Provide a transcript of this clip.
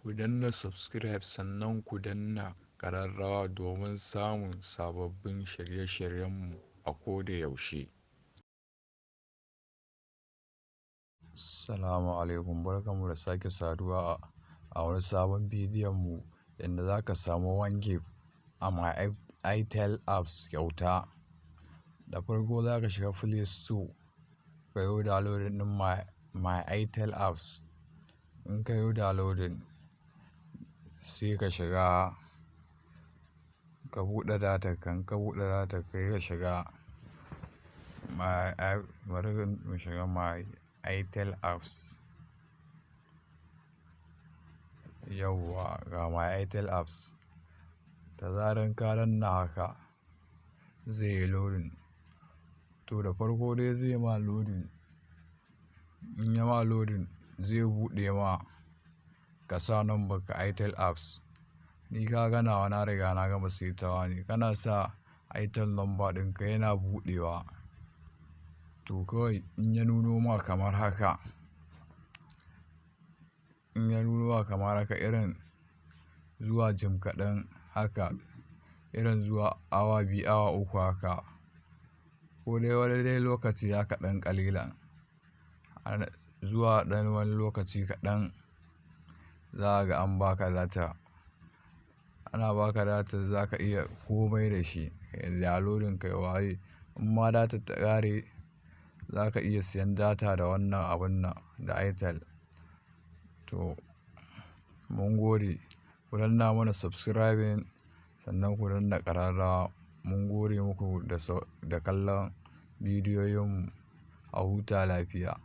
Ku danna subscribe sannan ku danna ƙararrawa domin samun sababbin shirye-shiryenmu a koda yaushe. Salamu alaikum, barkanmu da sake saduwa a wani sabon bidiyon mu inda za ka samu 1 gig a My Itel apps kyauta. Da farko za ka shiga Play Store ka yo downloading ɗin My Itel apps. In ka yo downloading, sai ka shiga ka buɗe data ka. In ka buɗe data ka, ka shiga My, bari mu shiga My Itel apps. Yauwa, ga My Itel apps. Da zaran ka danna haka, zai yi loading. To, da farko dai zai ma loading. In ya ma loading, zai buɗe ma ka sa number ka Itel apps. Ni ka ga nawa na riga na gama saitawa ne. Kana sa Itel number ɗinka, yana buɗewa. To, kawai in ya nuno ma kamar haka, in ya nuno ma kamar haka, irin zuwa jim kaɗan haka, irin zuwa awa 2, awa 3 haka, ko dai wani dai lokaci haka ɗan ƙalilan, zuwa ɗan wani lokaci kaɗan, za ka ga an baka data. Ana baka data, za ka iya komai da shi, kai downloading, kai waye. In ma data ta ƙare, za ka iya siyan data da wannan abun nan da Itel. To, mun gode. Ku danna mana subscribing sannan ku danna ƙararrawa. Mun gode muku da kallon bidiyoyinmu. A huta lafiya.